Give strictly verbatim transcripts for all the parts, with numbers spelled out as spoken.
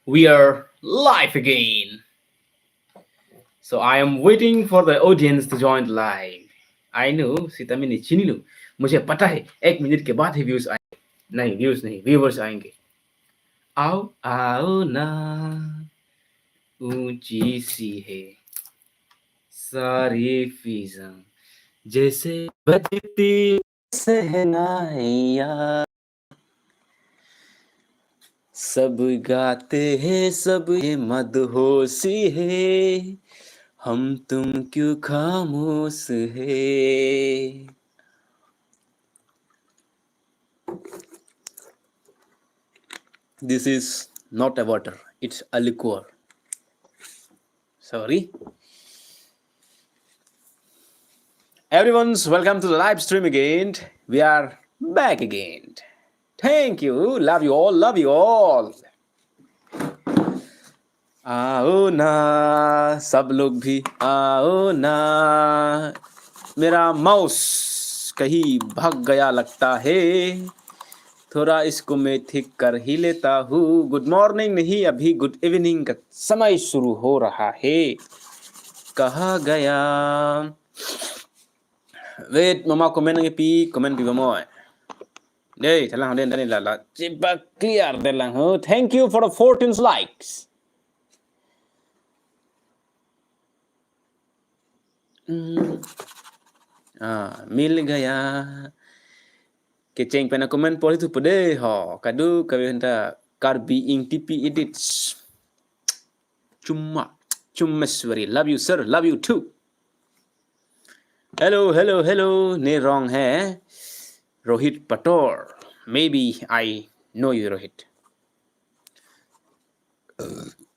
We are live again. So I am waiting for the audience to join live. I know, sitame ne chinilo. मुझे पता है, एक मिनट के बाद ही व्यूज आएंगे. नहीं, व्यूज नहीं, व्यूवर्स आएंगे. आओ, आओ ना, ऊंची सी है सारी फिजां, जैसे बजती शहनाइयाँ. सब गाते हैं, सब ये मदहोशी है, हम तुम क्यों खामोश है? This is not a water, it's a liquor. Sorry. Everyone's welcome to the live stream again. We are back again. Thank you. Love you all. Love you all. आओ ना, सब लोग भी आओ ना. मेरा माउस कहीं भाग गया लगता है, थोड़ा इसको मैं ठीक कर ही लेता हूँ. गुड मॉर्निंग नहीं, अभी गुड इवनिंग का समय शुरू हो रहा है. कहाँ गया? Wait, mama comment nangpi, comment pi bamoi. Dei, thalang den tani lala. Chiba clear den lang ho. Thank you for the fourteen likes. Hmm. Ah, mil gaya. Kecheng pen a comment pori tu pede ho. Kadokave aphanta Karbi Ingtipi Edits. Chuma, Chumeswari. Love you, sir. Love you too. Hello, hello, hello. Ne wrong hai. Rohit Pator. Maybe I know you, Rohit.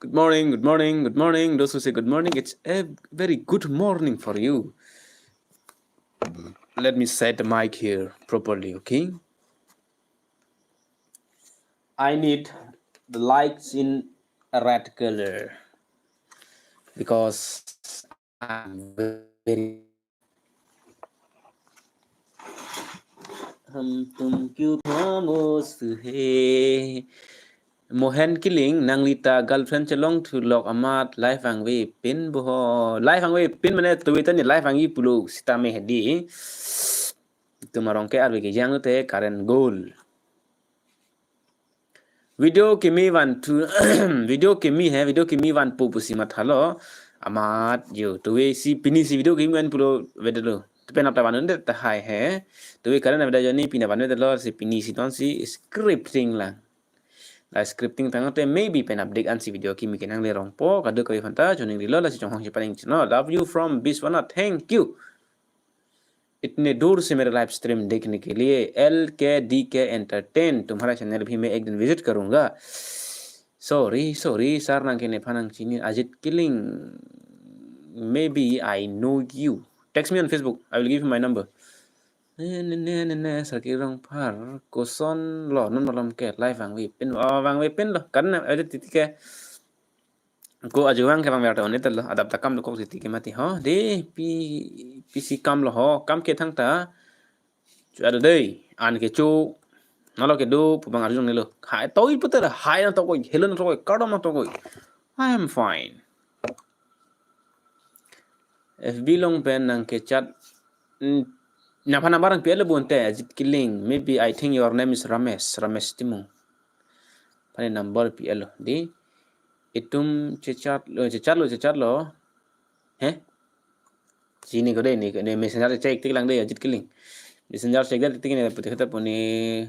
Good morning, good morning, good morning. Those who say good morning, it's a very good morning for you. Let me set the mic here properly, okay? I need the lights in a red color because I'm very हम तुम क्यों खामोश है? Mohen Killing, nangli ta girlfriend chelong thu lok amat live vangve pin bo ho. Live vangve pin mane tuwi ta ne live vangji pulo sitame hedi. Itum arong ke arve kejang te current goal. Video kimi van thu, video kimi hai, video kimi vanpo pusi mathalo. Amat yo, tuwi si pini si video kimi van pulo vedelo. Tu penap ta van unde tahai hai. Tuwi current aveda joni pina van vedelo si pini si ton si scripting lang. La scripting tangte maybe penap dik an si video kimi ke nangle rongpo, kadokave aphanta joining rilo, lasi chonghong si paning chino. Love you from Biswanath. Thank you. इतने दूर से मेरे live stream देखने के लिए एल के डी के एंटरटेन, तुम्हारा चैनल भी मैं एक दिन विजिट करूंगा. Sorry, sorry, sir, nang ke nephan nang chini, Ajit Killing. Maybe I know you. Text me on Facebook. I will give you my number. Ne, ne, ne, ne, ne, Sir Kirong Phar, koson lo, non malom ke, live vangve pin, oh, vangve pin lo, karena ada titik ke, ko aju vang ke vangve ata onit lo, adap ta kam lo kok titik ke mati, ho, de, pi, pisi kam lo, ho, kam ke thangta, chu ada dei, an ke chu, nalo ke do, pu bang arjun nilo, hai, toi putar, hai na tokoi, hello na tokoi, kardom na tokoi, I am fine. F B along pen nang ke chat. Hmm, naphan number nang pi-et lo bonte, Ajit Killing. Maybe I think your name is Ramesh, Ramesh Timung. Aphan number pi-et lo, di. Itum chechat lo, chechat lo, chechat lo. He? Chini ko de ni, ni messenger check tik lang de, Ajit Killing. Messenger check de tik ni, putih kata puni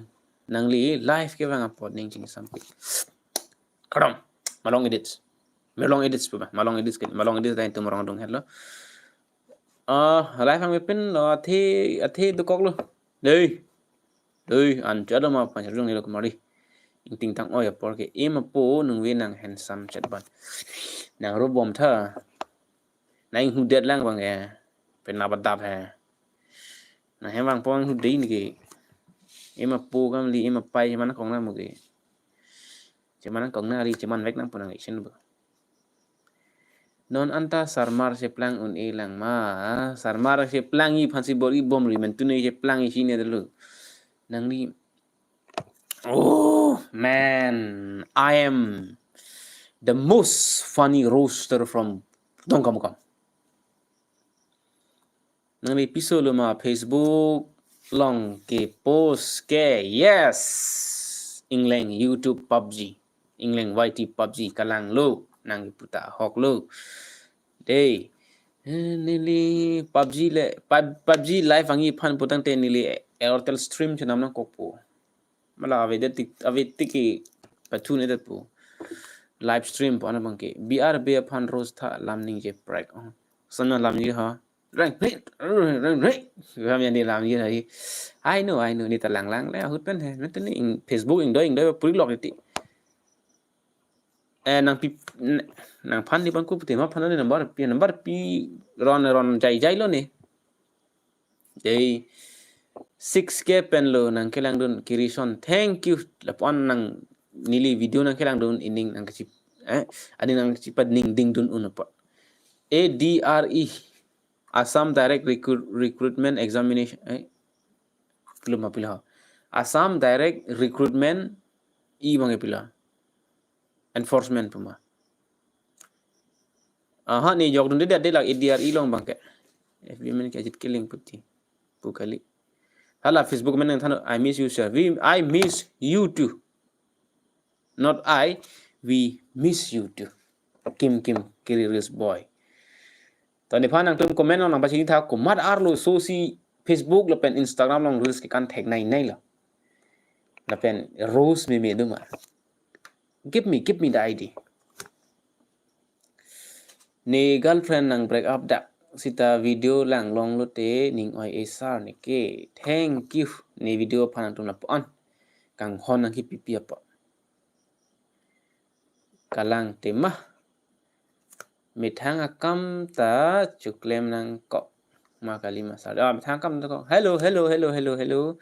nangli live ke vang apot ning chini sampai. Kadam, Malong Edits. Malong Edits pu ba, Malong Edits ke, Malong Edits lain tu Malong Dung hello. Ah, live vangve pin lo, athe, athe dokok lo. Dei. Dei, an chado ma pan chado nilo kumari. Ingting tang oi apor ke, ema po nungve nang handsome chet ban. Nang ro bom tha. Nang hu det lang bang ya. Pen na badap hai. Nang hem vang po nang hu dei ni ke. Ema po kam li, ema pai, mana kong na mo ke. Cheman kong nari, cheman vek nang punang action bo. Non anta sarmar cheplang un-e lang ma, sarmar cheplangji aphansi bor-i bomri, mentune cheplangji chini dulu. Nangli, oh man, I am The most funny roaster from Dongkamukam. Nangli piso lo ma Facebook along kepost ke? Yes. Ingleng YouTube PUBG. Ingleng Y T PUBG kalanglo. Nangli puta ahoklo. Dei. Eh, neli PUBG le, pub-, PUBG live angji aphan putangte neli Airtel stream chenam nangkokpo. Mala avedet tik, avedet tik ke pathu ne det pu. Live stream pu ana bangke. B R B aphan roast tha lam ningje prank. Oh. Sana lamji ha. Reng, reng, reng, reng. Kami yang di lamji ha. I know, I know. Neta langlang le ahut pen he. Neta ni ing-, Facebook ingdoi, ingdoi puri lok iti. Eh, nangpi, n-, nangphan di bangku putih ma phan ni number pi, number pi ron, ron jai jai lo ni. Dei six K pen lo nangkelangdun Kirison. Thank you. Lapu-an nang neli video nangkelangdun ining nangkachip. Eh, adi nangkachipat ning dingdun un apa. A D R E, Assam Direct Recruit-, Recruitment Examination. Eh, pilo ma pilo. Assam Direct Recruitment E bangke pilo. Enforcement pu ma. Aha, ne jokdunde de, de la A D R E along bangke. F B men ke ajit keling putih. Pu kali. Hala Facebook men nangthan, "I miss you, sir." We, I miss you too. Not I, we miss you too. Kim Kim, Kiri Reels boy. To nephan nangtum comment along nangpachini tha, komat arloso si Facebook lapen Instagram along reels kekan theklong nei lo. Lapen roast meme do ma. Give me, give me the I D. Ne girlfriend nang break up dak seta video langlong lote ning oi esar ne ke. Thank you. Ne video aphan nangtum lapu-an kanghon nangkipipi apa. Kalang tema. Methang akam ta chuklem nangkok. Ma kali ma sar. Ah, methang akam ta kok. Hello, hello, hello, hello, hello.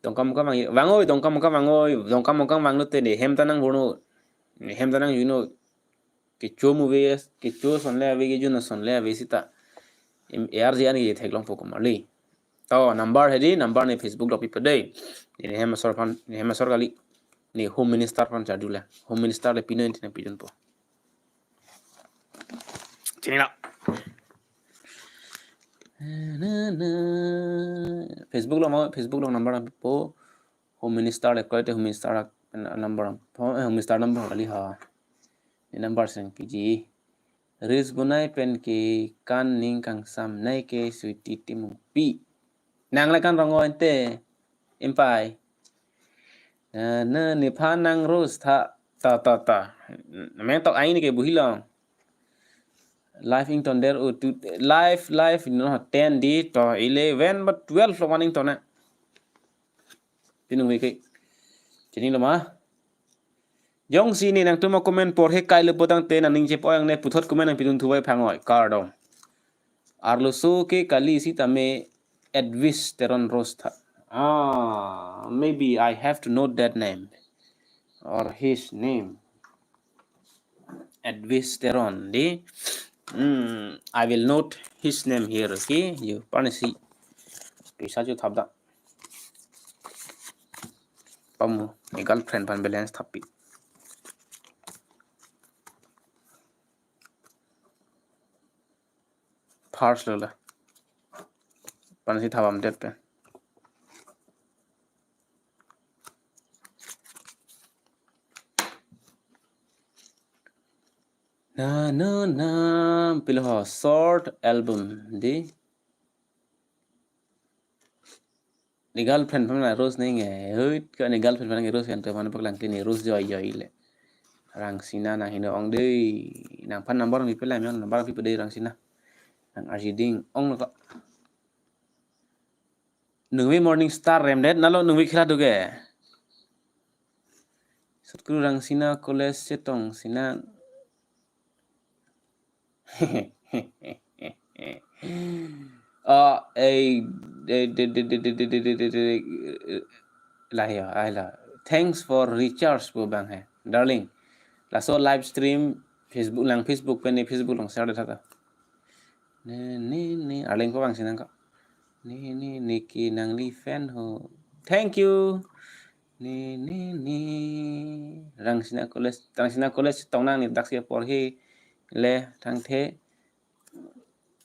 Dongkamukam vang, vang oi, Dongkamukam vang oi. Dongkamukam vang lote ne hem ta nang burno. Ne hem ta nang juno. Kecho mu ave, kecho ason le ave, kejun ason le ave seta. Em, A R J an ke theklongpo komarli. To number hedi, number ne Facebook along pipo dei. Ne hem asor aphan, ne hem asor kali. Ne Home Minister aphan chardu la. Home Minister le pino internet pidunpo. Chinilo. Na, na. Facebook along ma, Facebook along number pipo. Home Minister le koite Home Minister number. Home, eh, Home Minister number kali ha. Ne number seng piji. Reels bonai pen ke kan ning kangsam nei ke Sweety Timungpi. Nang le kan rong oi ante. Impai. Na, na, nephan nang roast tha, ta, ta, ta. Nang tok ai ne ke buhi long. Live ington der o tu, live, live no ten di to eleven but twelve lo waning to na. Pinung wiki. Chinilo ma. Jongsi ne nangtum a-comment porhe kailo putangte nang ningje po yang ne puthot comment nangpidun thuvai phang oi. Kardom. Arloso ke kali sitame Edwis Teron roast tha. Ah, maybe I have to note that name or his name. Edwis Teron di. Hmm, I will note his name here, okay? You, panisi. Pisa chu thapda. Pamu, ne girlfriend aphan balance thappi. First lo la. Pansi thapdam det pen. Na, na, na, pilo ho, short album di. Ne girlfriend aphan nang roast neng e. Hoi, ko ne girlfriend aphan nang roast kan to mane paklang kini roast joi joi le. Rangsina nang hino ong dei. Nangphan number nangpi pela, number nangpi pede Rangsina. Nang arji ding ong lo ko. Nungve Morning Star remdet nalo nungve khela duge. Sutku Rangsina College chetong sina. Ah, eh, de, de, la ya, ai la. Thanks for recharge pu bang he. Darling. Laso live stream Facebook lang, Facebook pen ne Facebook along share de thata. Ne, ne, ne, arleng ko bang sinang ko. Ne, ne, ne ke nangli fan ho. Thank you. Ni, ni, ni. Rangsina College, Rangsina College tong nang ne daksi porhi le thangthe.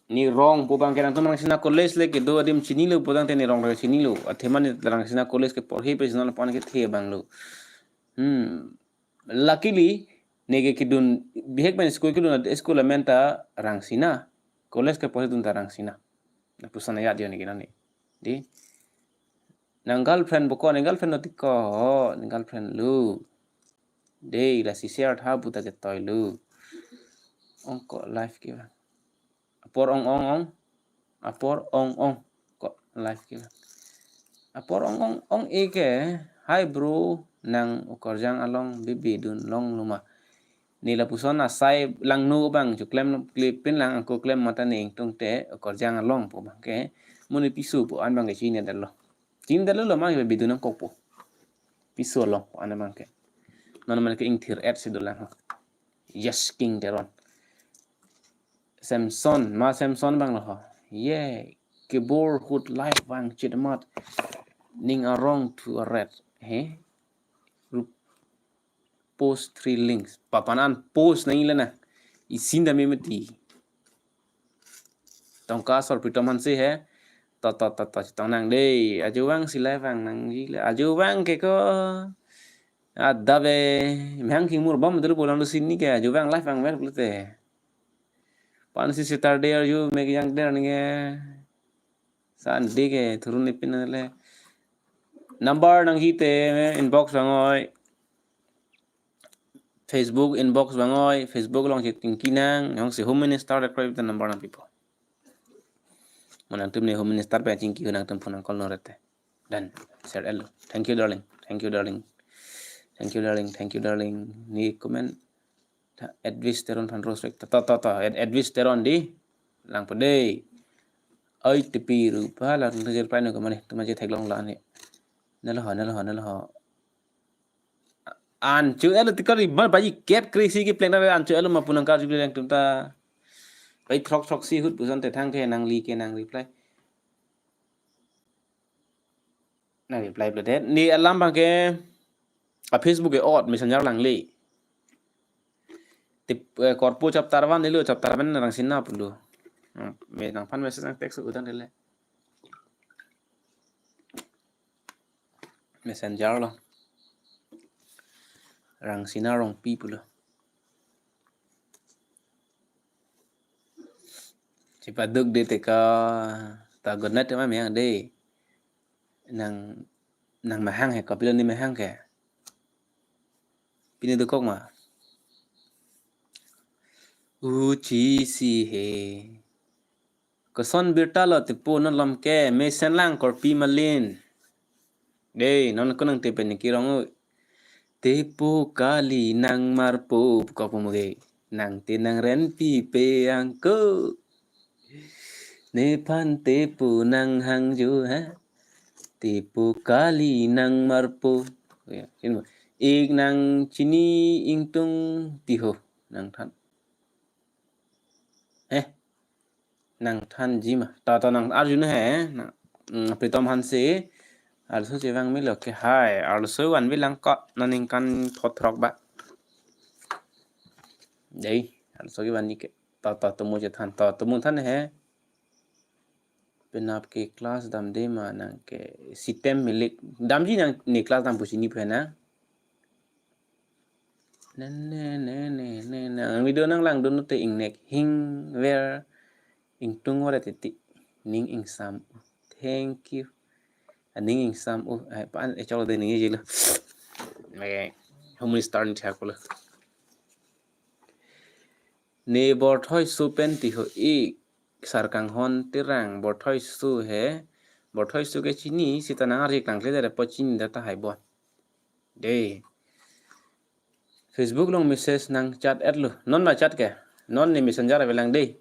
Ne rong pu abang ke nangtum Rangsina College le kedo adim chinilo pu tangte ne rong ra chinilo. Athema ne Rangsina College ke porhi pe sinon pan kethe abang lo. Hmm. Luckily, ne ke kedun bihek pen school kedun, school amen ta Rangsina. College ke porhidun ta Rangsina. Lapuson ajat jo ne ke nang ne. Di. Nang girlfriend pu ko, ne girlfriend lo ti ko, ne girlfriend lo. Dei, lasi share tha pu ta ketoi lo. Ong ko live ke abang. Apor ong ong ong. Apor ong ong. Ko live ke abang. Apor ong ong ong e ke. Hi bro, nang Okarjang along bebe dun longloma. Ne lapuson asai langno abang chu klem klipin lang ako klem mata ne ingtung te Okarjang along pu abang ke. Mo ne piso pu an abang ke chinine detlo. Chinine detlo lo mang bebe dun nangkok pu. Piso along pu an abang ke. Non man ke ingthir et si dolang. Yes, King Teron. Samson, ma Samson abang lo ho. Ye, kebor hut live vangchit amat. Ning arong thu aret. He? Rup post three links. Papanan post nang ila na. Isin da me mati. Tongka asor Pritom Hanse he. To, to, to, to, tong nang dei. Ajo vang si live vang nangji le. Ajo vang ke ko. Ada be. Mehang hingmur bom dulu pulang lu sini ke. Ajo vang live vang ver pulote. Pan si Saturday arju mek yang der ninge. Sunday ke thurun ipin le. Number nangji te inbox vangoi. Facebook inbox vangoi, Facebook along si chingki nang, jongsi Home Minister le kroi te number nangpipo. Mo nangtum ne Home Minister pen chingki nangtum phone nang call non rete. Dan, share el. Thank you, darling. Thank you, darling. Thank you, darling. Thank you, darling. Ne comment. Ta Edwis Teron aphan respect. Ta, ta, ta, ta. Ed-, Edwis Teron di. Lang pede. Oi tepi rupa lang ngejer pai no kemane. Tuma je theklong la ne. Nalo ho, nalo ho, nalo ho. Ancho elo tikari mal baji ket krisi kepleng na ancho elo ma pu nang karju lang tum ta. Bai throk throk si hut puson te thangthe nangli ke nang reply. Nang reply pulote. Ne alam abang ke a Facebook ke ot Messenger lang le. Tip, eh, Korpo chapter one nilo, chapter one Rangsina pulo. Hmm, me nangphan message nang text udan dele. Messenger lo. Rangsina Rongpi pulo. Chipaduk de teka ta good night ma mehang de. Nang, nang mahang he, kopilo ne mahang ke. Pini dukok ma. Uchi si he. Koson birta lo tepo non lom ke mesen lang korpi malin. Dei, non ko nang tepen ni kirong o. Tepo kali nang marpo, ko pumuge. Nang te nang renpi pe angko. Nephan tepo nang hangjo ha. Tepo kali nang marpo. Ya, sini mo. Ik nang chini ingtung tiho nang than. Eh, nang thanji ma. Ta ta nang arju na he. Na, mm, Pritom Hanse. Arloso chevang melo ke hai. Arloso vanve lang ko. Na ningkan thot throk ba. Dei, arloso kevan ni ke. Ta ta tumu chethan. Ta tumu than he. Penap ke class damde ma nang ke sitem milik. Damji nang ne class dam pusi ni phena. Ne, ne, ne, ne, ne, ne. Video nang langdun te ingnek hing ver ingtung vare titi. Ning ingsam. Thank you. Aning ingsam. Oh, eh, pan, eh, cholo de ning jilo. Eh, Home Minister ni thak lo. Ne Borthoi Su pen tiho ik. Sarkanghon Terang Borthoi Su he. Borthoi Su ke chini, sita nang arjik lang kle dere po chini data hai bon. Dei. Facebook long message nang chat et lo. Non ma chat ke. Non ne Messenger avelang dei.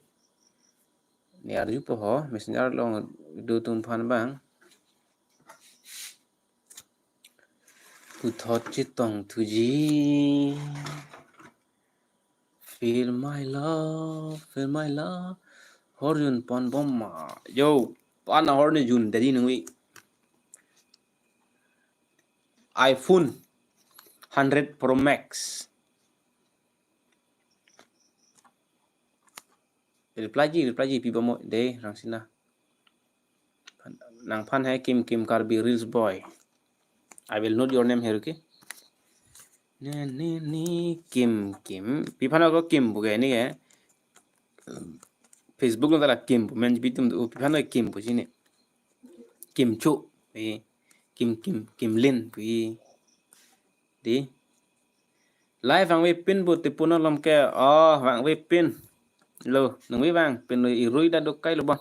Ne arju po ho. Messenger long do tum phan bang. Puthot chitong thuji. Feel my love, feel my love. Hor jun pon bom ma. Yo, pan hor ne jun dari nungwi. iPhone hundred Pro Max. Reply ji, reply ji, pi bom mo, dei, Rangsina. Nangphan hai Kim Kim Karbi Reels Boy. I will note your name here, okay? Ne, ne, ne, Kim Kim. Pi aphan ako Kim pu ke ni ke. Facebook along ta la Kim pu men bitum tu, pi aphan ako Kim pu sini. Kim Chu. Eh, Kim, Kim, Kim Lin pu. Dei. Live vangve pin pu, tepu non malom ke. Oh, vangve pin. Lo, nangve vang pin lo, irui ta dokai lo bon.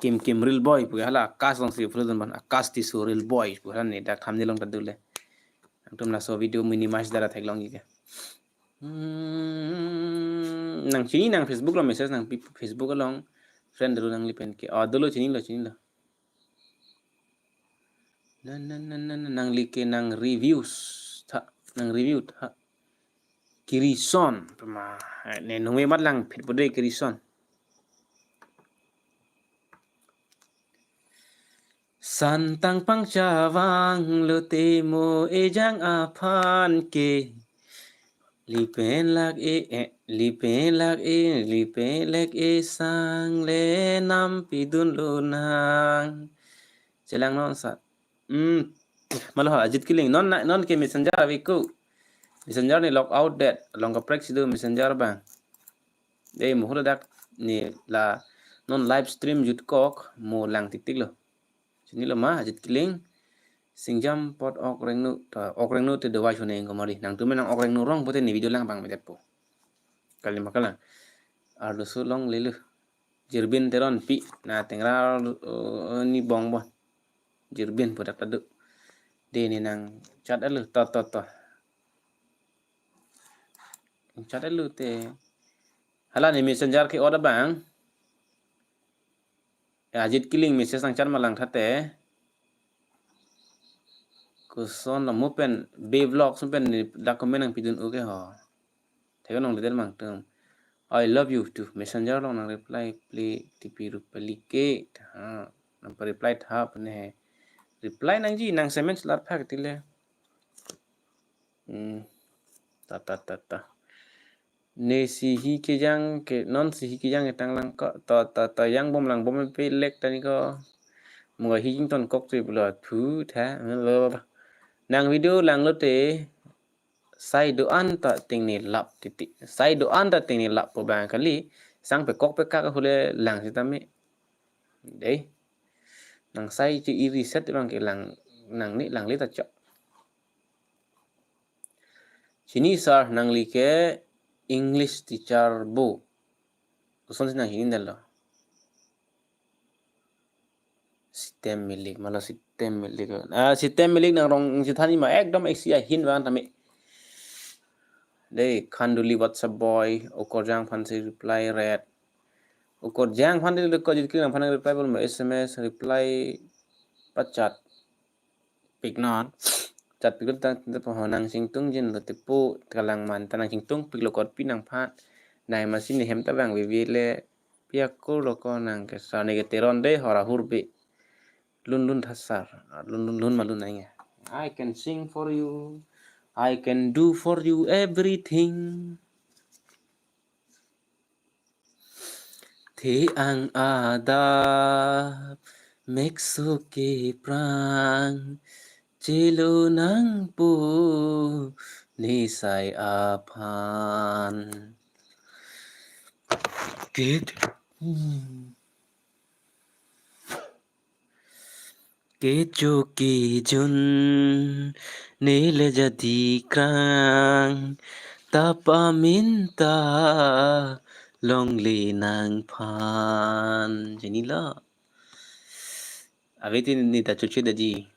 Kim Kim Reels Boy pu ke hala Akash alongsi follow dun bon, Akash Tisso Reels Boy pu hala ne dak thumbnail along ta dole. Nangtum laso video minimize dara theklongji ke. Hmm, nang chini nang Facebook along message nangpi, Facebook along friend dolo nangli pen ke. Oh, dolo, chinilo, chinilo. Na, na, na, na, na, nangli ke nang reviews tha, nang review tha. Kirison, pema, eh, ne nungve mat langphit pu dei Kirison. Santang pangchavang lote mo ejang aphan ke. Lipen lak e, eh, lipen lak e, lipen lak e sang le nam pidun lonang. Chelang non sat. Hmm. Malo ha, Ajit Kiling. Non na, non ke Messenger ave ko. Messenger ne log out det. Along kaprek si do Messenger abang. Dei, mo hula dak ne la non live stream jutkok mo lang titik lo. Chinilo ma, Ajit Kiling. Singjam apot ok rengnu, ta ok rengnu te device hone engko mari. Nangtum nang ok rengnu rong pute ne video lang abang medet po. Kali makalang. Arloso longle lo. Jirbin Teronpi, na tengra, eh, ni bong bon. Jirbin pu dak ta do. Dei, ne nang chat alo, to, to, to. Chat alo te. Hala ne Messenger ke-ot abang. Ya, Ajit Kiling message nang chat ma lang tha te. Koson lo mo pen, Be Vlogs mo pen ne dak comment nangpidun u ke ho. Thek nang detail mang tum. I love you too. Messenger along nang reply ple, tipi Rupali ke. Ha, nang pa reply tha pu ne he. Reply nangji, nang semen selar phak tile. Hmm. Ta, ta, ta, ta. Ne sihi kejang ke, non sihi kejang ketang lang ko. Ta, ta, ta, yang bom lang bom pe lek tani ko. Mo hi jington kok tu pulo thu tha. Nang video lang lote. Sai do-an ta ting ne lap titi. Sai do-an ta ting ne lap pu abang kali. Sang pekok pekak hule lang sitame. Dei. Nang sai che i reset abang ke lang, nang ne lang le ta chok. Chini sir, nangli ke English teacher bo. Koson si nang chini dalo. Sitem Milik, malo Sitem Milik. Ah, Sitem Milik nang rong si thani ma ekdom eksi ahin van tame. Dei, Khanduli WhatsApp boy, Okorjang aphan si reply ret. Okorjang aphan si ko Ajit Kiling aphan reply bol ma S M S reply pachat pik non. Chat pik ta, ta, ta, nang chingtung jin lo tepu kalang man ta nang chingtung pik lo korpi nangphan. Nai masi ne hem ta bang vivi le. Pi akur lo ko nang ke sa ne ke Teron dei hora hurbi. Lun lun thasar. Ah, lun lun lun malun nai nge. I can sing for you. I can do for you everything. The ang adap mekso ke prang chelo nangpo ne sai aphan. Kit. Hmm. Kecho kejun ne le jadi krang ta paminta longle nangphan. Chinilo. Ave ti ne ta choche daji.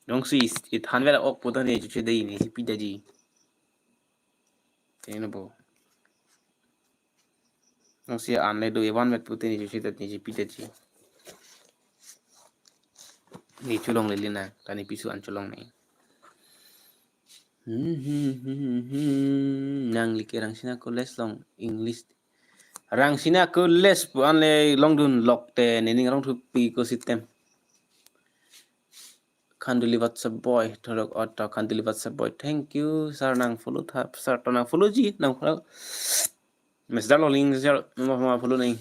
Nong si it han vela ok pu ta ne choche daji ne si pi daji. Chinilo bo. Nong si an le do evan vet pu te ne choche daji ne si pi daji. Ne cholongle le na, ta ne piso an cholongle. Hmm, hmm, hmm, hmm. Nangli ke Rangsina College along English. Rangsina College pu an le longdun lok te ne ning rong thupi ko Sitem. Khanduli WhatsApp boy, Thorok Auto, Khanduli WhatsApp boy. Thank you, sir, nang follow tha, sir, to nang follow ji, nang follow. Mister Loling, sir, ma, ma follow nang.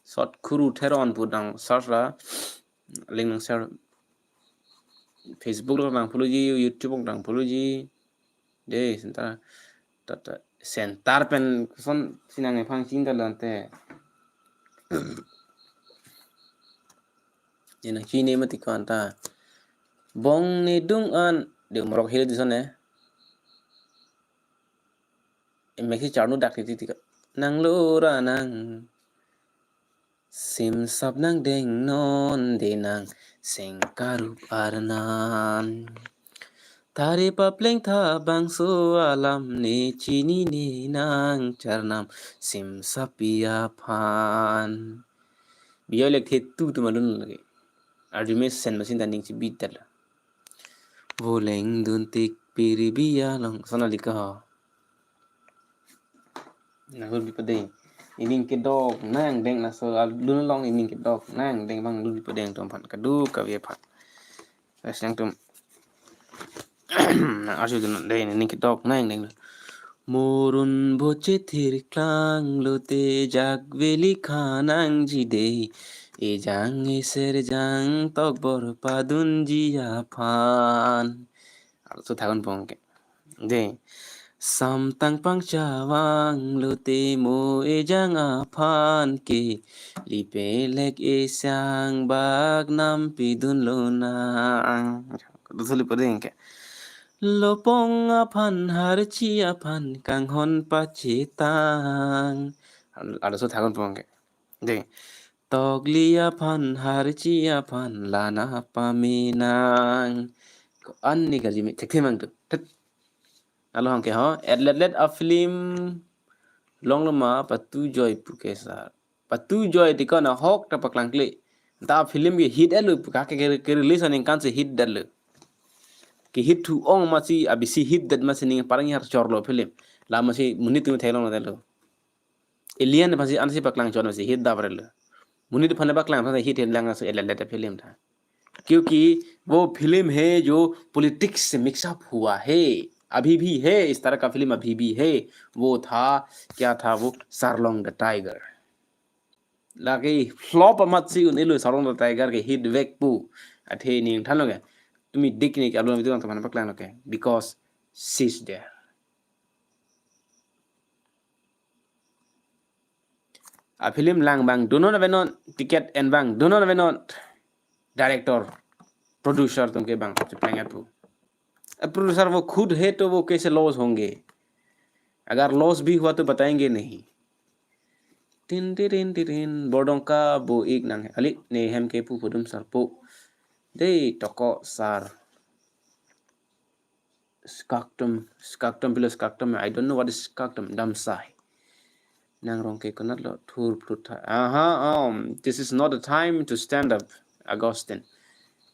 Short Khuru Theron pu nang search ra, link nang share. Facebook lo nang follow ji, YouTube lo nang follow ji. Dei, center. Tata, center pen koson si nang ephang ching ta lante. Ye nang chini mati ko anta. Bong ne dung an, dei Morok Hill dison eh. Emek si charnu dak titi tika. Nang lo ra nang. Simsap nang dengnon dei nang sengkarup arnan. Tari papleng tha bangso alam ne chinine nang charnam simsap pi aphan. Biyo lek the tu tu malun lagi. Arjume sen masin ta ning chibit dal. Voleng dun tik piri biya long. Sana lika ho. Nang lun bipo dei. Ining kedok nang deng, laso alun along ining kedok nang deng abang lun bipo dei nangtum aphan. Kadokave aphan. Res nangtum. Nang arju dun dei, ining kedok nang deng. Murun boche thir klang lote jak veli khanang ji dei. Ejang eser jang tokbor padun ji aphan. Arloso tha-un pong ke. Dei. Samtang pangchevang lote mo ejang aphan ke. Lipe lek esang bak nam pidun lonang. Kadokave lipo dei ke. Lopong aphan harchi aphan kanghon pachetang. Arloso tha-un pong ke. Dei. Tokli aphan harchi aphan lana pamenang. Ko-an ne karju me thekthe mang tu. Thet. Alo hang ke ho. Etlet let a film long lo ma patu joy pu ke sir. Patu joy ti ko na hok ta paklang kle. Ta film ke hit elo pu ka ke ke, ke release aningkan si hit det lo. Ke hit thu ong masi abisi hit det masi ning parang har chorlo film. La masi monit tu theklong lo. Alien aphan si ansi paklang chot masi hit davar lo. Monit aphan paklang aphan hit hen lang so etlet let a film tha. क्योंकि वो फिल्म है जो पॉलिटिक्स से मिक्सअप हुआ है, अभी भी है, इस तरह का फिल्म अभी भी है। वो था, क्या था वो, Sarlong the Tiger। Lake flop amat si un-elo Sarlong the Tiger ke hit vek pu. Athe ning thanlo ke. Tumi dik ne ke alun video nangtum aphan paklang lo ke. Because she's there. A film lang abang donon avenon, ticket en abang donon avenon, director, producer atum ke abang chepleng pu. अब producer वो खुद है तो वो कैसे लॉस होंगे? अगर लॉस भी हुआ तो बताएंगे नहीं। टिन टिरिन टिरिन, bordong ka bo ik nang ali ne hem ke pu pudum sar pu. Dei toko sar. Skaktum, skaktum, pilo skaktum. I don't know what is skaktum. Damsai. Nang rong ke konat lo thur plut tha. Aha, um, this is not the time to stand up, Augustine.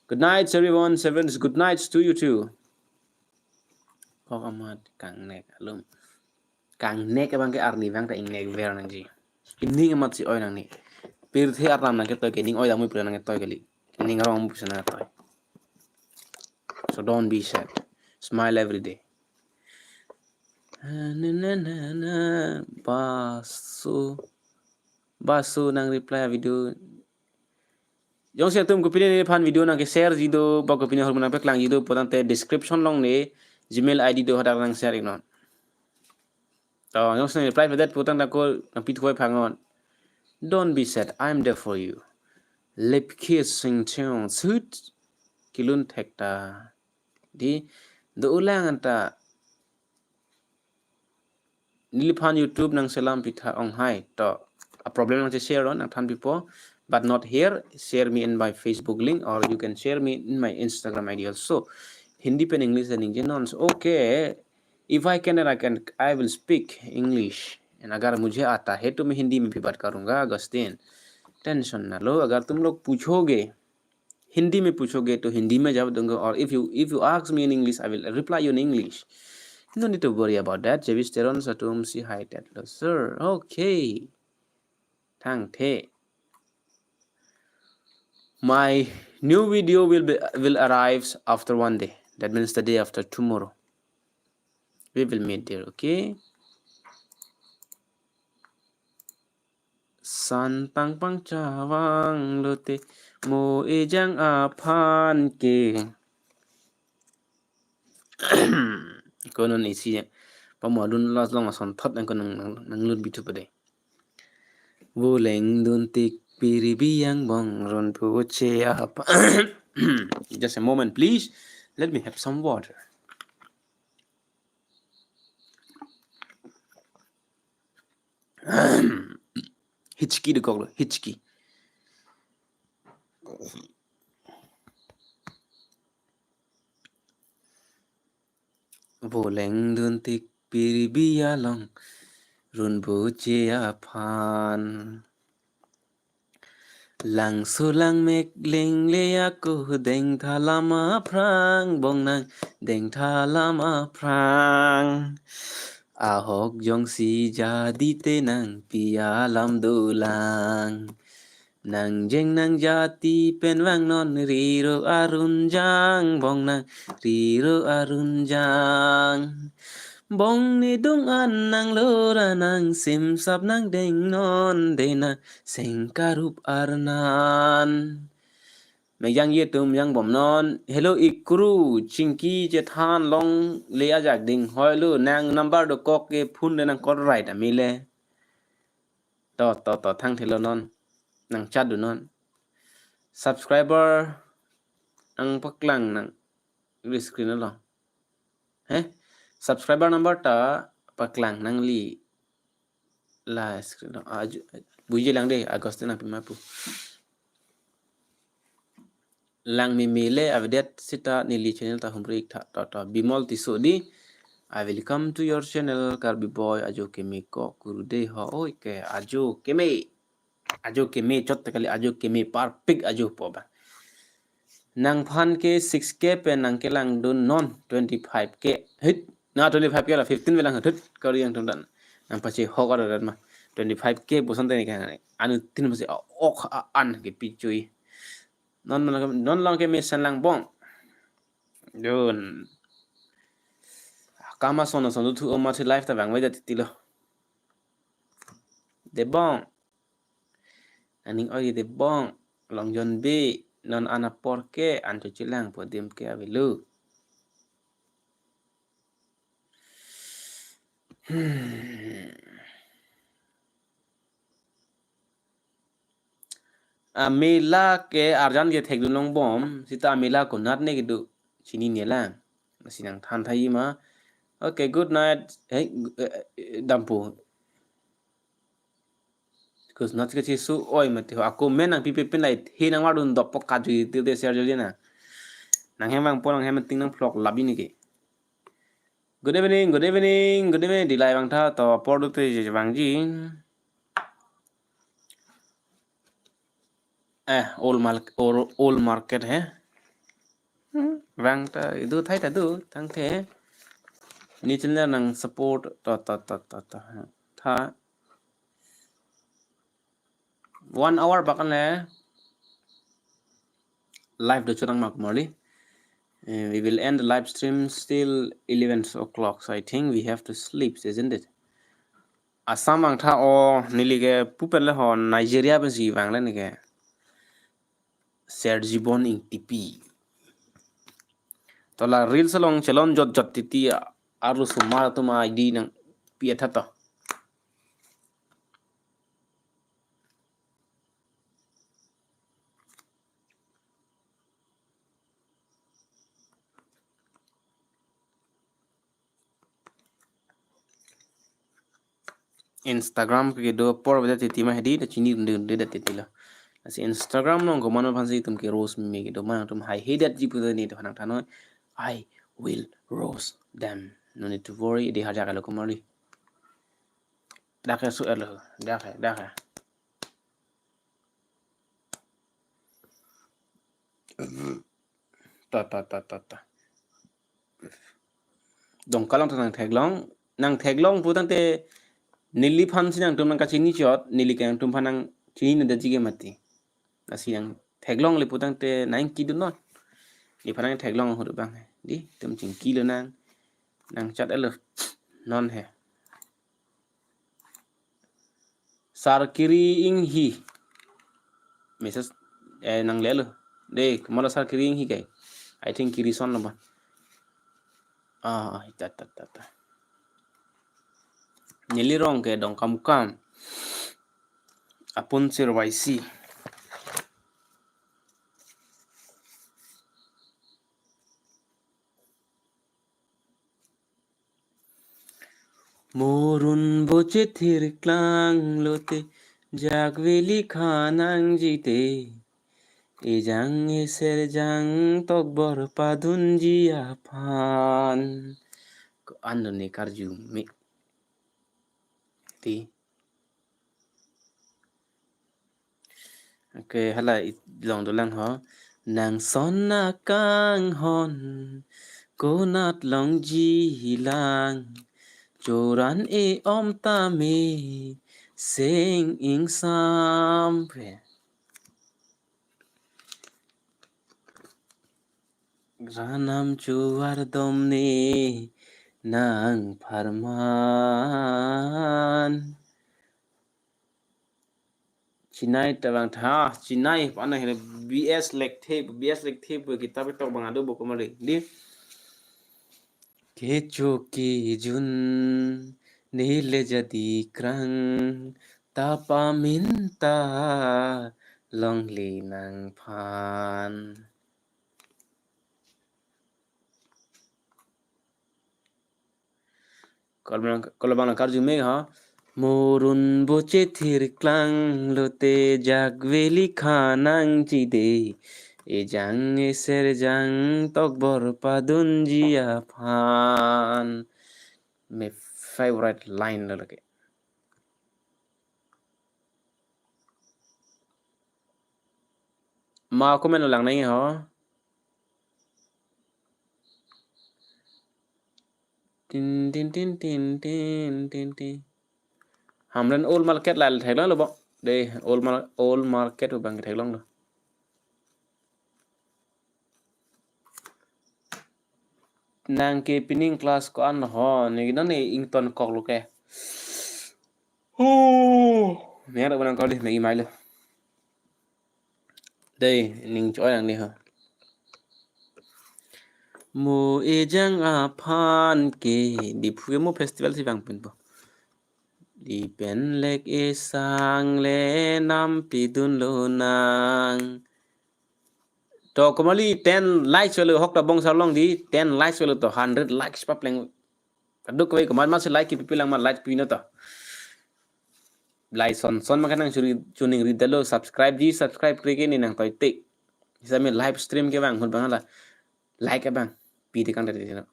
Good night, everyone. Servants, good night to you too. Kok amat kangnek alum. Kangnek abang ke arni abang ta ingnek ver nangji. Ining amat si oi nangni. Pirthe arnam nangketoi ke ning oi damui pura nangketoi kali. Ining arong amu pisa nangketoi. So don't be sad. Smile every day. Na, na, na, na, na. Baso. Baso nang reply a video. Jongsi atum kopine neliphan video nangke share ji do, ba kopine ahormu nangpaklang ji do, putangte description along ne Gmail I D do, hadak nang share iknon. To, jongsi reply pedet putangte ako nangpithuai phangon. Don't be sad, I'm there for you. Lip kissing tune, sut kilun thekta. Dei, do-ulang anta. Neliphan YouTube nangselam pitha ong hai to. A problem nangche share on nangthan pipo, but not here. Share me in my Facebook link or you can share me in my Instagram I D also. Hindi pen English learning je non. So, okay. If I can, then I can, I will speak English. And अगर मुझे आता है तो मैं हिंदी में भी बात करूंगा, अगस्तीन। टेंशन ना लो, अगर तुम लोग पूछोगे हिंदी में पूछोगे तो हिंदी में जवाब दूंगा, और if you, if you ask me in English, I will reply you in English. No need to worry about that. Jewish Teron Satum si hi tet lo, sir. Okay. Thangthe. My New video will be, will arrives after one day. That means the day after tomorrow. We will meet there, okay? Santang pangchevang lote mo ejang aphan ke. Ko non isi ya. Pamo adun las long asonthot nang ko nang, nang, nanglut bithu pade. Voleng duntik piribi angbong ron puche apa. Just a moment, please. Let me have some water. Hichki dekok lo, hichki. Voleng duntik piribi along ron puche aphan. Langso langmek lengle ako dengtha lam aphrang, bongnang dengtha lam aphrang. Ahok jongsi jadi te nangpi alam dolang. Nangjeng nangjati pen vangnon riro arunjang, bongnang riro arunjang. Bong nedung an nanglora nangsimsap nangdengnon dena sengkarup arnan. Mejang yetum yang bomnon. Hello ikru, chingki chethan longle ajak ding. Hoilo nang number dokok ke phone de nang call right amile. To, to, to, thangthelo non. Nang chat dunnon. Subscriber nangpaklang nang. Ri screen lo. He? Subscriber number ta paklang nangli la screen lo. Aju, buji lang de, August nangpi ma pu. Lang mimile avedet sita neli channel ta humrik tha to to. Bimol Tisso di. I will come to your channel, Karbi boy, ajo keme ko kuru de ho. Oi ke, ajo keme. Ajo keme chot kali, ajo keme parpik ajo po ba. Nangphan ke six K pen nangkelang dunnon twenty-five K. Hit, na twenty-five K la fifteen velang hit, kari yang tum dan. Nangpachehok ada dan ma. Twenty-five K bosan teni kan. Anu tin masih ok an ke pichui. Non, non, non lang ke mesan lang bong. Dun. Kama sono sono thu oma thi life ta bang weda titilo. De bong. Aning oi de bong. Long John B. Non ana por ke an chuchilang po dim ke avelo. Hmm. Amela ke arjan ke thekdun long bom, sita amela konat ne kedo chinine lang. Sinang than thaji ma. Okay, good night. Hey, eh, eh, dampo. Because not ke chisu oi mati ho. Ako men nangpipe pin lai he nangvardun dopok kaju til de share jodi na. Nanghem vangpo, nanghem ting nangphlok labi ne ke. Good evening, good evening, good evening. Dilai vangtha to apor dute je vangji. Eh, old mar-, or-, old market he. Hmm, vangtha idu thai ta du, thangthe. Ni channel nang support to, to, to, to, to. Tha. One hour bakan le live do churang mak marli. Eh, we will end the live stream still eleven o'clock, so I think we have to sleep, isn't it? Assam vangtha o neli ke pupen le ho Nigeria pensi vang le ne ke. Sergibon Ingtipi. To la reels along chelon jot jot titi a-, arlo sumar atum I D nangpi atha to. Instagram ke do apor beda titi ma hedi da chini runde runde da titi lo. Lasi Instagram along komat aphansi itum ke roast meme kedo ma nangtum hai hedat ji puta ne to nang thanoi. I will roast them. No need to worry. Di harja kalo kumari. Dak ke su elo. Dak ke, dak ke. Ta, ta, ta, ta, ta. Dongkalang ta nangtheklong, nangtheklong pu tangte neliphan si nangtum nangkachini chot, neli ke nangtumphan nangchini nangdaji ke mati. Lasi nang Theklongle putangte nangkidunnon. Nephan nangtheklong ahut abang he. Dei, itum chingkilo nang. Nangchat-etlo. Non he. Sar Kiri Inghi. Message, eh, nanglelo. Dei, komatlo Sar Kiri Inghi ke? I think Kiri ason lo ba. Ah, ta, ta, ta, ta. Neli rong ke Dongkamukam. Apun Sir Y C. Mo run bo chethir klanglote, jakveli khanangji te. Ejang eserjang tokbor padunji aphan. Ko-an done karju me. Dei. Okay, hala i-, long dolang ho. Nang son akanghon, konat longji lang, choran e-om tame, seng ingsam pe. Granam chuardom ne nang pharman. Chinai ta vangtha, chinai pana hele B S Lekthe, B S Lekthe pu kitab tok bang ado buku mali. Dei. Kecho kejun nele jadi krang, ta paminta longle nangphan. Kol-, kol-, bang karju me ha. Mo run bo chethir klanglote, jakveli khanangji te. Ejang eserjang tokbor padunji aphan. My favorite line lo lake. Ma comment lo lang nangji ho. Tin, tin, tin, tin, tin, tin, tin. Hamren Old Market la theklonglo bo. Dei, Old Mar-, Old Market pu bang theklonglo. Nang ke pining class ko-an ho, ne nang ne ingtonkoklo ke. Huh. Ner abang nangkok dei, Maggie mailo. Dei, ning choi nang dei ho. Mo ejang aphan ke, Diphu ke mo festival si vangpinpo. Dei pen lek esang le nampidunlo nang. To komatlo ten likes avelo, hok ta bong sarlong dei, ten likes avelo to, hundred likes papleng. Kadokave komat masi like kipipelang ma, like pino to. Like son son ma kanang churi chuning ridalo, subscribe ji, subscribe kre ke ne nangtoite. Same live stream ke bang, hut bang hala. Like abang, pi tekang tadi sino.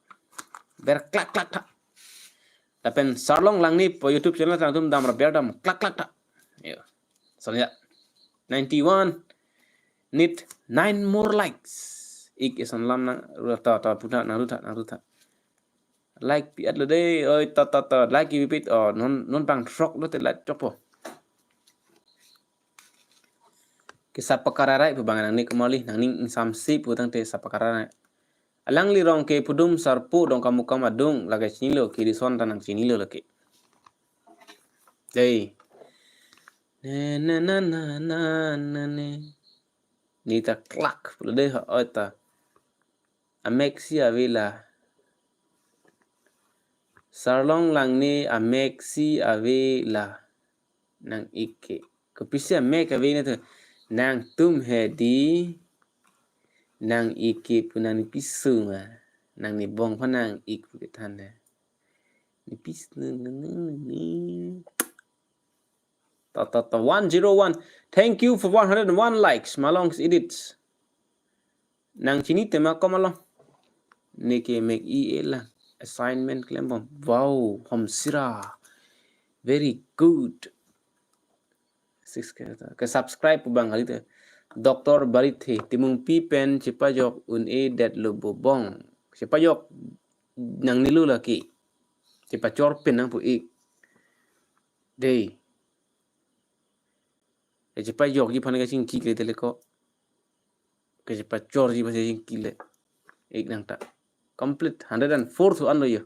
Ber klak klak tha. Lapen Sarlong Langni pu YouTube channel tang tum dam ra ber dam klak klak tha. Yo. Sonia. Ninety-one. Need nine more likes. Ik eson lam nang ru tha, tha, pu tha, nang ru tha, nang ru tha. Like pi-etlo dei, oi, tha, tha, tha. Like pi-et, oh, non, non bang throk lote like chokpo. Ke sapakararai pu bang nangni komatlo, nangning ingsamse putangte sapakararai. Alangli rong ke pudum sarpo Dongkamukam adung, lake chinilo, Kiri ason ta nangchinilo lake. Dei. Ne, ne, na, na, na, na, ne. Ne ta klak pulo dei ho, oi ta. Amek si avela. Sarlong Langni amek si avela. Nang ik ke. Kopisi amek ave nangtum? Nangtum he dei. Nang ik ke pu nangni piso ma. Nangni bong aphan nang ik pu kethan he. Ne piso ne, ne, ne, ne. Ta, ta, ta, one zero one. Thank you for one hundred one likes. Malong Edits. Nang chini tema komatlo. Ne ke mek i-e lang. Assignment klembom. Wow, Homsira. Very good. Six K ta. Ke subscribe pu bang kali te. Doctor Barithe, Timungpi pen chepajok un-edetlo bo bong. Chepajok nangnilo lake. Chepachor pen nangpo ik. Dei. E chepajokji aphan kachingki kali te le ko. Kachepachorji masi jingkile. Ik nang ta. Complete hundred and four thu anlo yo.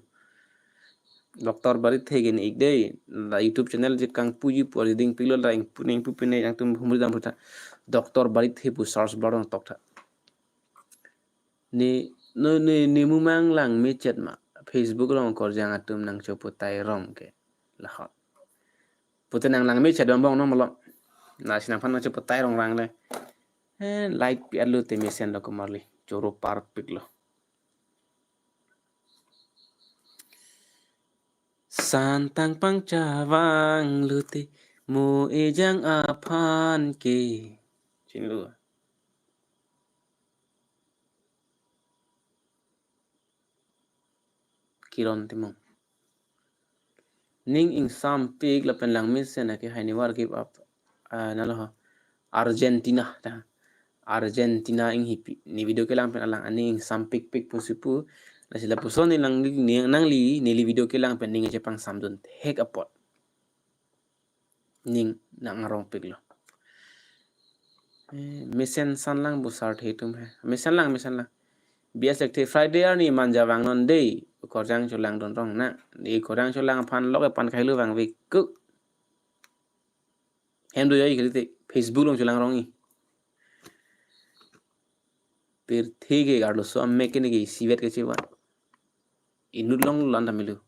Doctor Barithe ke ne ik dei. La YouTube channel je kangpuji pu arjiding pilo la ingpu ningpu pine nangtum humri dam putha. Doctor Barithe pu search bar along tok tha. Ne, no, ne, ne mumang langmechet ma. Facebook along Okarjang atum nangchopotai rong ke. Lahot. Pute nang langmechet dambong no malom. Lasi nangphan nangchopotai rong rang le. Eh, like pi-etlo te mesen lo komarli. Choro parpiklo. Santang pangchavanglo te mo ejang aphan ke. Chinilo. Kiron Timung. Ning ingsampik lapen langmesen ake hai ne war give up. Ah, nalo ha. Argentina ta. Argentina inghipi. Ne video kelang pen alang aning ingsampikpik pusi pu. Lasi lapuson ne lang ne nangli neli video kelang pen ning chepangsam dunthek apot. Ning nang arongpiklo. Eh, mesen sanlang busar the tum he. Mesen lang, mesen lang. B S Lekthe Friday arni manja vangnon dei. Okarjang cholangdun rong na. Dei Okarjang cholang aphan lok epan kailo vangveku. Hem do yai kali te Facebook along cholang rong i. Pirthe ke arloso amek ke ne ke isivet ke chevan. Inut long lan tamilo.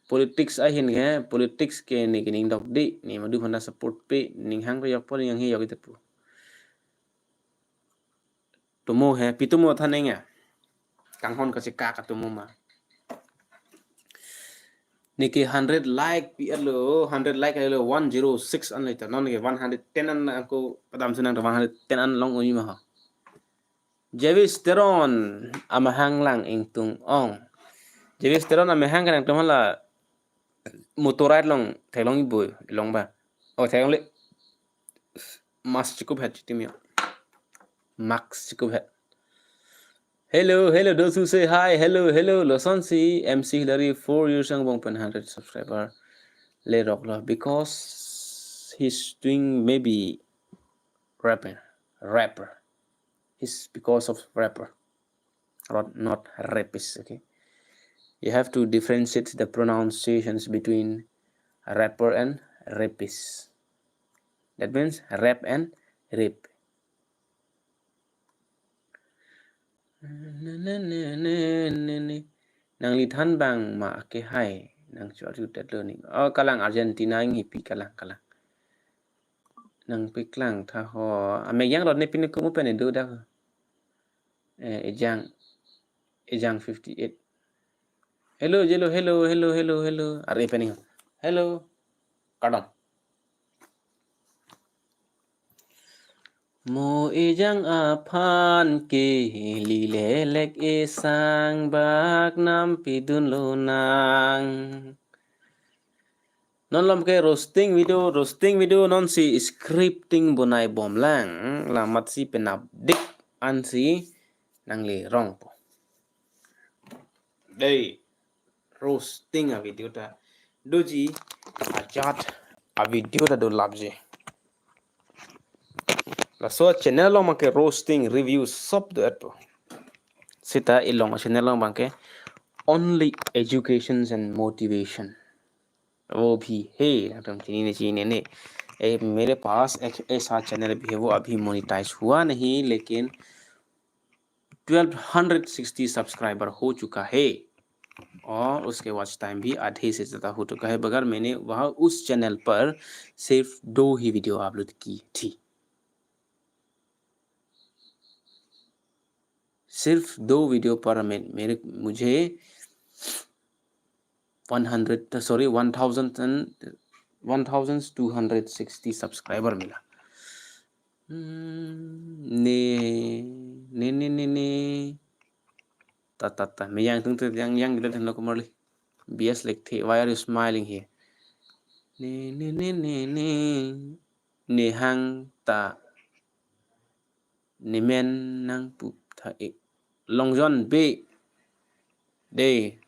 Politics ahin ke, politics ke ne ke ning dok di, ne madu hana support pe, ning hang ke yok po, ning hang he yok ite pu. Tumo he, pi tumo thaneng ya. Kanghon kachekak atumo ma. Ne ke hundred like pi-etlo, hundred like alo one zero six an later. Non ke one hundred ten an ako padam sunang one hundred ten an long uni ma ha. Javis Teron amahang lang ingtung ong. Javis Teron amahang kanang tum hala motorized long theklong ibu long ba. Oh, theklong le. Mask chikup het chitim yo. Mask chikup het. Hello, hello, those who say hi, hello, hello, losonsi M C Hillary four years angbong pen hundred subscriber le roklo because he's doing maybe rapper, rapper. He's because of rapper, not, not rapist, okay? You have to differentiate the pronunciations between rapper and rapist. That means rap and rape. Nangli than bang ma ake hai, nang chor jutet lo ning. Oh, kalang Argentina inghipi kalang, kalang. Nang piklang tha ho. Amek yang rot ne pin kumu pen do dak. Eh, ejang, ejang fifty-eight. Hello, hello, hello, hello, hello, hello. Are pening. Hello. Kadam. Mo ejang aphan ke lilelek esang bak nam pidun lonang. Non lom ke roasting video, roasting video non si scripting bonai bom lang, lamat si penap dik an si nangli rong po. Dei, roasting a video ta doji, ajat a video ta do lapji. Laso channel along make roasting, review sob do-et po. Sita ilong channel along bang ke only educations and motivation. वो भी है, एकदम चीनी ने, चीनी ने। ए, मेरे पास एक ऐसा चैनल भी है, वो अभी मोनेटाइज हुआ नहीं, लेकिन ट्वेल्व हंड्रेड सिक्सटी सब्सक्राइबर हो चुका है और उसके वॉच टाइम भी आधे से ज़्यादा हो चुका है, मगर मैंने वह उस चैनल पर सिर्फ दो ही वीडियो अपलोड की थी। सिर्फ दो वीडियो पर मैं, मेरे, मुझे one hundred, sorry, one thousand and, one thousand two hundred sixty subscriber मिला। Hmm, ne, ne, ne, ne, ne. Ta, ta, ta. Me yang tung te yang, yang kita tendo kembali. B S Lekthe, why are you smiling here? Ne, ne, ne, ne, ne. Ne hang ta. Ne men nangpup tha e. Longjon Bey. Dei.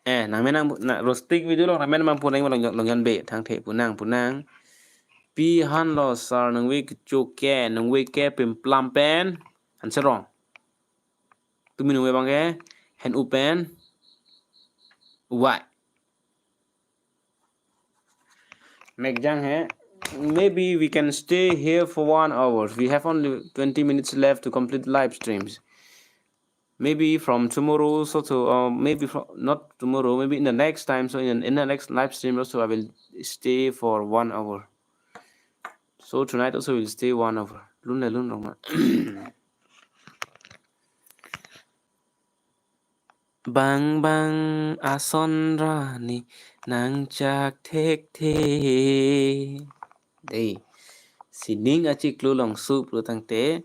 Eh, nang men nang, na roasting video along, nang men nang pu nang Longjon, Longjon Bey. Thangthe pu nang, pu nang. Pi hanlo sir, nangve kecho ke, nangve ke pimplam pen. Answer wrong. Tumi nangve abang ke, hen-u pen. Why? Mekjang he. Maybe we can stay here for one hour. We have only twenty minutes left to complete live streams. Maybe from tomorrow, so to, uh, maybe from, not tomorrow, maybe in the next time. So in, in the next live stream also, I will stay for one hour. So tonight also we'll stay one hour. Lun le lun rong ma. Bang bang ason ra ne nangchak thekthe. Dei, sining achiklo longso pulotangte,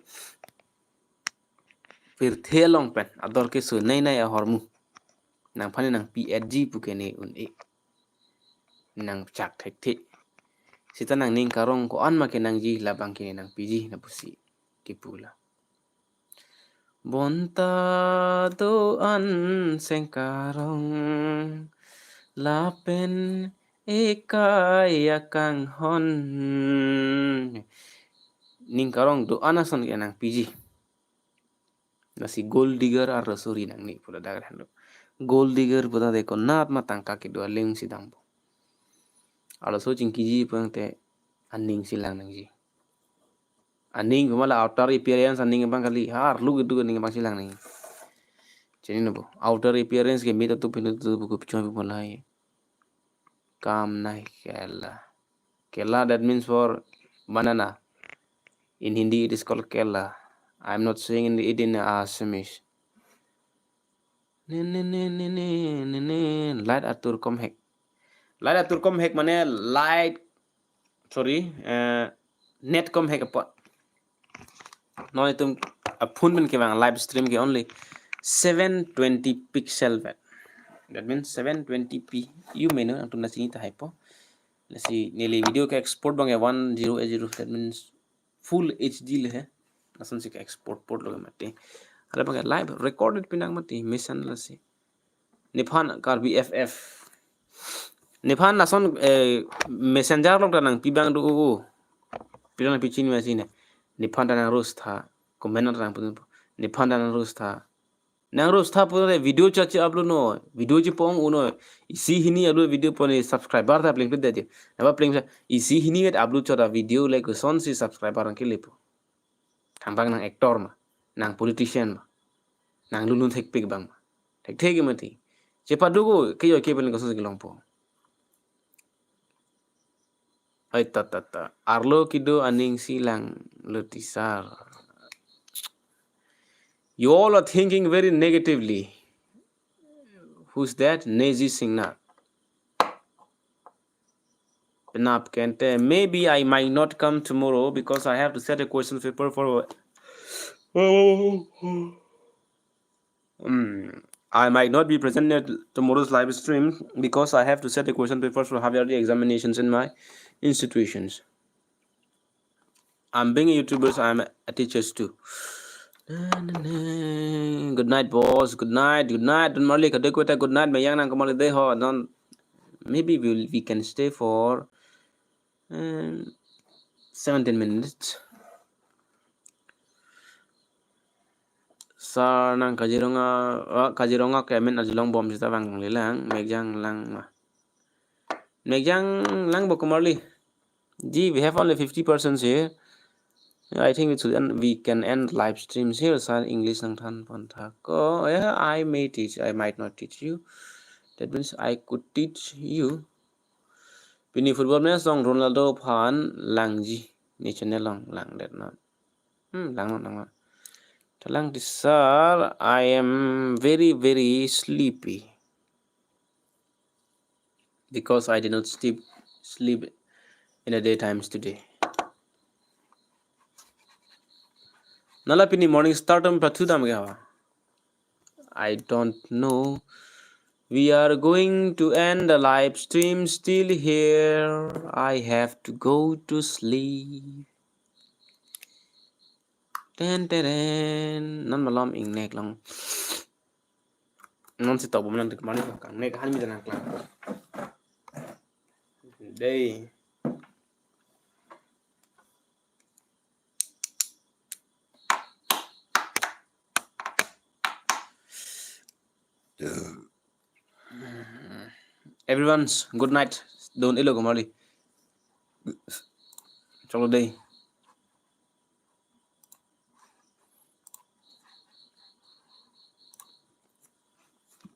pirthe along pen ador keso nei nei ahormu. Nangphan ne nangpi-etji pu ke ne un-e. Nangchak thekthe. Seta nangning karong ko-an ma kenangji, labang ke ne nangpiji, lapusi kipu la. Bonta do-an sengkarong lapen ekai akanghon. Ning karong do-an ason ke nangpiji. Lasi gold digger arloso ri nangne pura dagar hando. Gold digger pura de konat ma tangka kedo aling si dampo. Arloso chingkiji pura te aning si lang nangji. Aning pemala outer appearance aning abang kali, ha arlo kedo aning abang si lang nangji. Chini nopo, outer appearance ke mita tu pintu tu buku pichon pemala ye. Kam nai kela. Kela, that means for banana. In Hindi, it is called kela. I'm not saying it in Assamese. Ne, ne, ne, ne, ne, ne, ne. Light atur komhek. Light atur komhek mane light, sorry, eh, net komhek apot. Non itum a phone pen kevang live stream ke only seven twenty pixel vet. That means seven twenty p. You may know, nangtum na chini tahai po. Lasi neli video ke export abang ke one zero eight zero. That means full H D le he. Lason si ke export port lo ke mati. Hala abang ke live recorded pen nang mati. Mesan lasi. Nephan Karbi F F. Nephan lason, eh, messenger along ta nangpi abang do o. Pilo nangpi chini ma chini. Nephan ta nang roast tha. Comment ta nang pun. Nephan ta nang roast tha. Nang roast tha pun video cha chi upload noi. Video chipong unnoi. Isi hini upload video pon subscriber ta plengpet dei. Nangpa pleng isi hini vet upload chot a video le koson si subscriber nangkelepo. Thangbang nang actor ma, nang politician ma, nang lunlun thekpik abang ma. Thekthe ke mati. Chepaduk o, ke yo ke pen koson si kelongpo. Ai ta ta ta. Arlo kedo aning si langlo ti sir. You all are thinking very negatively. Who's that? Neji Singnath. Penap kente. Maybe I might not come tomorrow because I have to set a question paper for. Mm, I might not be present at tomorrow's live stream because I have to set a question paper for half yearly examinations in my institutions. I'm being a YouTuber, so I'm a teacher too. Na, na, na. Good night, boss. Good night. Good night. Don Marley, kadek weta. Good night. Mayang nang kamali dei ho. Don't. Maybe we'll, we can stay for, um, seventeen minutes. Sir, nang Kaziranga, ah, Kaziranga kemen ajulong bom sita bang lelang, Mekjang lang ma. Mekjang lang bo Kumarli. Ji, we have only fifty persons here. I think we should end, we can end live streams here, sir. English nangthan pon tha ko. Yeah, I may teach, I might not teach you. That means I could teach you. Pini football match along Ronaldo aphan langji. Ne channel along lang det non. Hmm, lang non, lang non. Talang di sir, I am very, very sleepy. Because I did not sleep, sleep in the daytimes today. Nala pini morning start am pathu dam gaya. I don't know. We are going to end the live stream still here. I have to go to sleep. Ten, ten, ten. Non malom ingnek long. Non si tok bom nang dik mani kang nek han mi nang klang. Dei. Everyone's good night. Don ilo kumali. Choklo dei.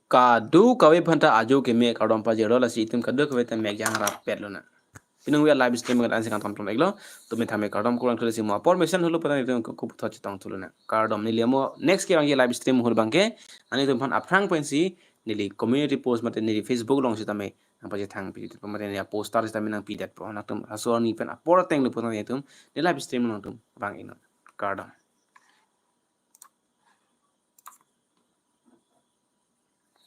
Kadokave aphanta ajo keme kardom pajirlo, lasi itum kadokave ta mek jang rapet lonang. Penang via live stream kan ansi kan tonton eklo. Tumi tame kardom kurang tulis mo apor mesen hulu patan itum kup thot chetong thu lonang. Kardom, neli mo next ke bang ye live stream hul bangke. Nelitum aphan aphrang pensi neli community post mate neli Facebook along sitame nangpachethang pi, mate neli poster sitame nangpidetpo. Nangtum laso arni pen apor ateng lo patan itum neli live stream nangtum vang iknon. Kardom.